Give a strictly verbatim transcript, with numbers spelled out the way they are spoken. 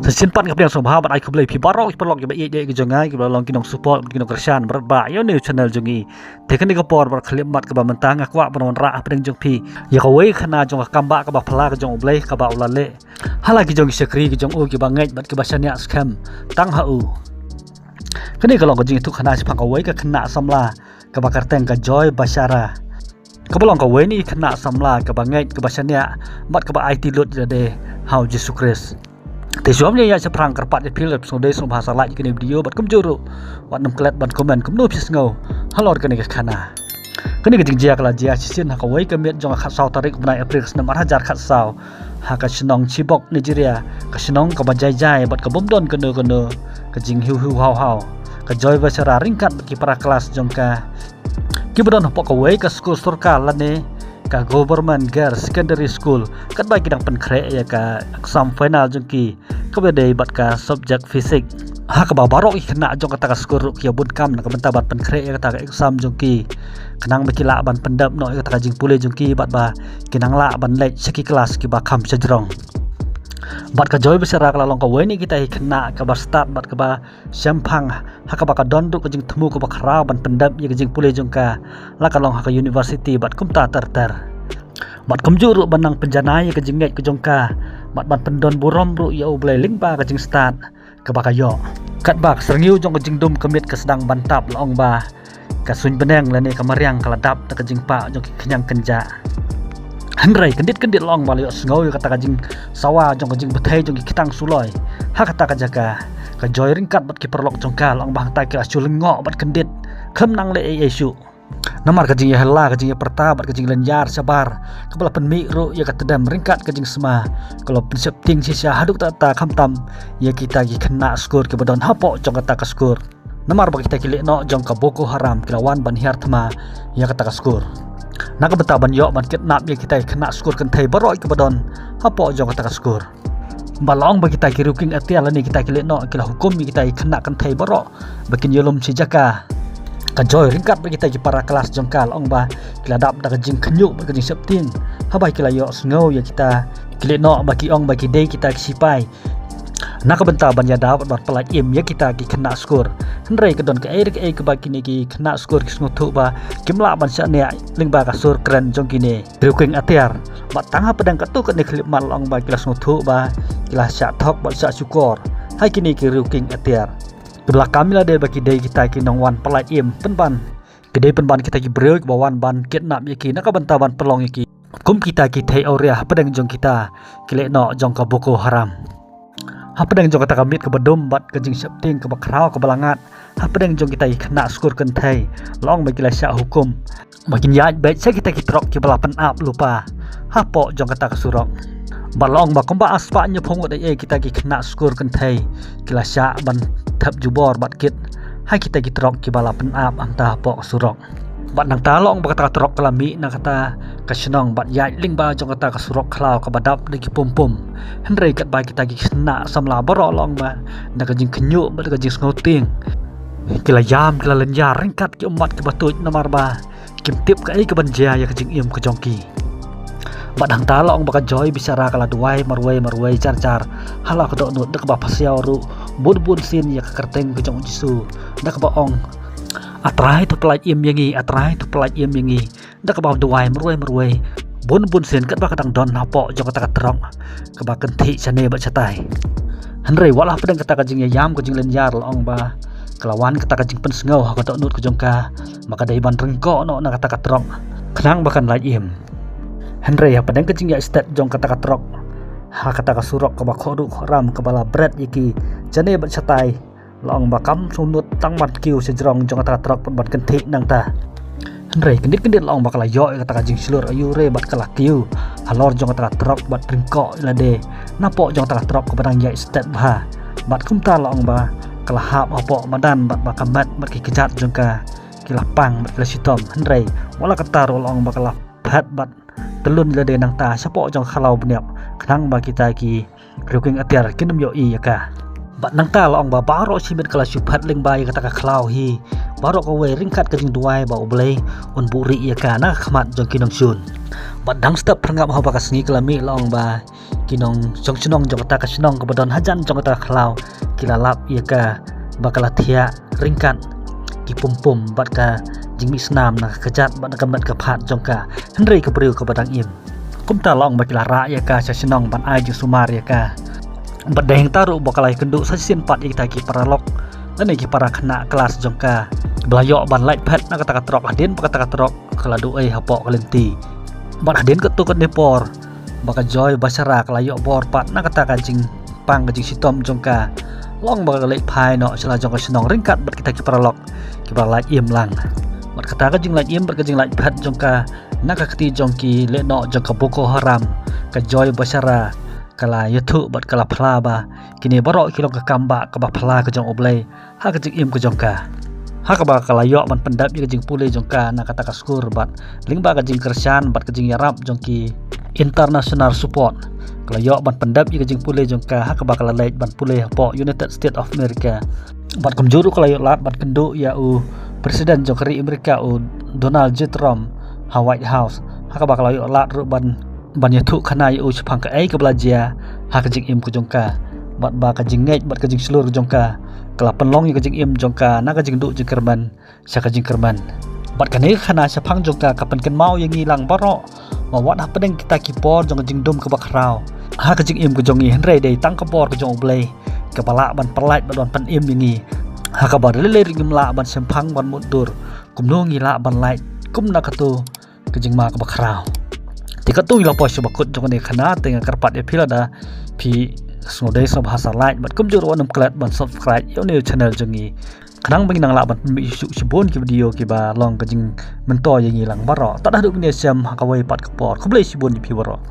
Te shisien pat nga pdiang sngewbha bad ai khublei phi baroh ki paralok kiba ïeit ïeit ki jong nga, kiba long ki nong support bad ki nong kyrshan bad ba ïa une u channel jong ngi. Te kane ka por bad khyllipmat kaba mynta nga kwah ban wanrah hapdeng jong phi ïa kawei ka khana jong ka kambah kaba phylla ka jong U Blei kaba u la leh ha la ki jong ki shakri ki jong u kiba ngeit bad kiba shaniah skhem tang ha u. Kane ka long ka jingïathuhkhana shaphang kawei ka khynnah samla kaba kyrteng ka Joy Basara, kaba long kawei na ki khynnah samla kaba ngeit, kaba shaniah bad kaba aiti lut ïa lade ha U Jisu Khrist. Te shuwa ban ïaid shaphrang, kyrpad ïa phi lada phi sngewdei sngewbha sa like ïa kane ka video bad kumjuh ruh wat nym klet ban comment kumno phi sngew halor kane ka khana. Kane ka jingjia ka la jia shisien ha kawei ka miet jong ka khatsaw tarik u bnai April ka snem ar hajar khatsaw ha ka shnong Chibok, Nigeria, ka shnong kaba jai jai bad ka bym don kano kano ka jinghiu hiu haw haw. Ka Joy Basara ryngkat bad ki para klas jong ka kiba don hapoh kawei ka skul sorkar lane ka Government Girls Secondary School, katba ki dang pynkhreh ïa ka exam final jong ki kaba dei bad ka subject physics, ha kaba baroh ki khynnah jong kata ka skul ruh ki ïa bun kam na ka bynta ban pynkhreh ïa kata ka exam jong ki, khnang ba ki lah ban pyndep noh ïa kata ka jingpule jong ki bad ba ki nang lah ban leit sha ki klas kiba kham shajrong. Bad ka Joy Basara ka la long kawei na kita ki khynnah kaba stad bad kaba shemphang, ha kaba ka don ruh ka jingthmu kaba khraw ban pyndep ïa ka jingpule jong ka, la ka long ha ka university bad kumta ter ter. Bad kumjuh ruh ban nang pynjanai ïa ka jingngeit ka jong ka bad ban pyndon burom ruh ïa U Blei lyngba ka jingstad kaba ka ïoh. Katba ka syrngiew jong ka jingdum ka miet ka sdang ban tap, la ong ba ka suiñ bneng lane ka mariang ka la dap da ka jingpah jong ki khñiang kynjah. Hynrei kyndit kyndit, la ong ba la ïohsngew ïa kata ka jingsawa jong ka jingbthei jong ki ktang suloi ha kata ka jaka. Ka Joy ryngkat bad ki paralok jong ka, la ong ba hangta ki la shu lyngngoh bad kyndit, khlem nang leh ei ei shuh. Namar ka jingïahylla, ka jingïapyrta bad ka jinglynñiar shabar kaba la pynmih ruh ïa ka tdem ryngkat ka jingsma, ka la pynsheptieng shisha haduh katta katta, khamtam ïa kita ki khynnah skul kiba don hapoh jong kata ka skul. Namar ba kita ki lehnoh jong ka Boko Haram ki la wan ban hiar thma ïa kata ka skul na ka bynta ban ïoh ban kidnap ïa kita ki khynnah skul kynthei baroh kiba don hapoh jong kata ka skul. Bad la ong ba kita ki riewkynthei atiar lane kita ki lehnoh ki la hukum ïa kita ki khynnah kynthei baroh ba kin ïalum shi jaka. Ka Joy ryngkat bad kita ki para klas jong ka, la ong ba ki la dap da ka jingkhynñiuh bad ka jingsheptieng haba ki la ïohsngew ïa kita ki lehnoh ba ki ong ba ki dei kita ki sipai. Na ka bynta ban ïada bad ban pyllait im ïa kita ki khynnah skul. Hynrei ka don kaei re kaei kaba kine ki khynnah skul ki sngewthuh ba kim lah ban shaniah lyngba ka sur kren jong kine riewkynthei atiar. Bad tang hapdeng katto katne khyllipmat, la ong ba ki la sngewthuh ba ki la shah thok bad shah shukor ha kine ki riewkynthei atiar, kiba la kam ïa lade ba ki dei kita ki nongwan pyllait im, pynban ki dei pynban kita ki briew kiba wan ban kidnap ïa ki na ka bynta ban pynlong ïa ki kum kita ki thei awria hapdeng jong kita ki lehnoh jong ka Boko Haram. Hapdeng jong kata ka miet kaba dum bad ka jingsheptieng kaba khraw kaba la ngat hapdeng jong kita ki khynnah skul kynthei, la ong ba ki la shah hukum ba kin ïaid beit sha kita ki trok kiba la pynap lypa hapoh jong kata ka surok. Bad la ong ba kumba ar spah hynñiewphew ngut ei ei kita ki khynnah skul kynthei ki la shah ban thep jubor bad kit ha kita ki trok kiba la pynap hangta hapoh ka surok. Bad nangta, la ong ba kata ka trok ka la mih na kata ka shnong bad ïaid lyngba jong kata ka surok khlaw kaba dap da ki pum pum. Hynrei katba kita ki khynnah samla baroh, la ong ba na ka jingkhynñiuh bad ka jingsngewtieng, ki la ïam, ki la lynñiar ryngkat ki ummat kiba tuid, namar ba kim tip kaei kaban jia ïa ka jingim ka jong ki. Bad hangta, la ong ba ka Joy Basara ka la duwai marwei marwei jar jar ha la ka dohnud, da kaba pasiaw ruh bun bun sien ïa ka kyrteng ka jong U Jisu, da kaba ong, A Trai, to pyllait im ïa ngi, A Trai, to pyllait im ïa ngi, da kaba duwai marwei marwei bun bun sien katba ka dang don hapoh jong kata ka trok kaba kynthih shane bad shatai. Hynrei wat la hapdeng kata ka jingïaïam, ka jinglynñiar, la ong ba ka la wan kata ka jingpynsngew ha ka dohnud ka jong ka ba ka dei ban ryngkoh noh na kata ka trok khnang ba kan lait im. Hynrei hapdeng ka jingïaid stet jong kata ka trok ha kata ka surok kaba khohruh khohram, kaba la bret ïa ki shane bad shatai, la ong ba kam sngewnud tang ban kiew shajrong jong kata ka trok bad ban kynthih nangta. Hynrei kyndit kyndit, la ong ba ka la ïoh ïa kata ka jingshlur aiu re bad ka la kiew halor jong kata ka trok bad ryngkoh ïa lade napoh jong kata ka trok kaba dang ïaid stet bha. Bad kumta, la ong ba ka la hap hapoh madan bad ba ka met bad ki kjat jong ka ki la pang bad ki la shitom. Hynrei wat la katta ruh, la ong ba ka la phet bad tylun ïa lade nangta shapoh jong ka khlaw bniap, khnang ba kita ki riewkynthei atiar kin ym ïohi ïa ka. Bad nangta, la ong ba baroh shi miet ka la shu phet lyngba ïa kata ka khlaw hi baroh kawei ryngkat ka jingduwai ba U Blei un buhrieh ïa ka na ka khmat jong ki nongshun. Bad dang step pyrngap haba ka sngi ka la mih la ong ba ki nongshong shnong jong kata ka shnong kaba don hajan jong kata ka khlaw ki la lap ïa ka ba ka la thiah ryngkat ki pum pum bad ka jingmih snam na ka kjat bad na ka met ka phad jong ka, hynrei ka briew kaba dang im. Kumta la ong ba ki la rah ïa ka sha shnong ban ai jingsumar ïa ka. Bad dei hangta ruh ba ka la ïakynduh sa shisien pat ïa kita ki paralok lane ki para khynnah klas jong ka ba la ïoh ban lait phet na kata ka trok hadien ba kata ka trok ka la duh ei hapoh ka lynti. Bad hadien katto katne por ba ka Joy Bashara ka la ïoh bor pat na kata ka jingpang ka jingshitom jong ka, la ong ba ka leit phai noh sha la jong ka shnong ryngkat bad kita ki paralok kiba lait im lang. Bad kata ka jinglait im bad ka jinglait phet jong ka na ka kti jong ki lehnoh jong ka Boko Haram, ka Joy Bashara ka la ïathuh bad ka la phla ba kine baroh ki long ka kam ba kaba phla ka jong U Blei ha ka jingim ka jong ka. Ha kaba ka la ïoh ban pyndep ïa ka jingpule jong ka na kata ka skur bad lyngba ka jingkyrshan bad ka jingïarap jong ki international support, ka la ïoh ban pyndep ïa ka jingpule jong ka ha kaba ka la leit ban pule hapoh United States of America. Bad kumjuh ruh ka la ïoh lad ban kynduh ïa u President jong ka ri America, u Donald J Trump, ha White House, ha kaba ka la ïoh lad ruh ban ban ïathuh khana ïa u shaphang kaei kaba la jia ha ka jingim ka jong ka, bad ba ka jingngeit bad ka jingshlur ka jong ka ka la pynlong ïa ka jingim jong ka na ka jingduh jingkyrmen sha ka jingkyrmen. Bad kane ka khana shaphang jong ka ka pynkynmaw ïa ngi lang baroh ba wat hapdeng kita ki por jong ka jingdum kaba khraw ha ka jingim ka jong ngi, hynrei dei tang ka bor ka jong U Blei kaba lah ban pynlait bad ban pynim ïa ngi ha kaba lei lei ruh ngim lah ban shemphang ban mutdur kumno ngi lah ban lait kum na kato ka jingma kaba khraw. Te katto ngi la poi sha ba kut jong kane ka khana, te nga kyrpad ïa phi lada phi sngewdei sngewbha sa like bad kumjuh ruh wat nym klet ban subscribe ïa une u channel jong ngi, khnang ba ngin nang lah ban pynmih shuh shibun ki video kiba long ka jingmyntoi ïa ngi lang baroh. Tad haduh ngin ïashem ha kawei pat ka por, khublei shibun ïa phi baroh.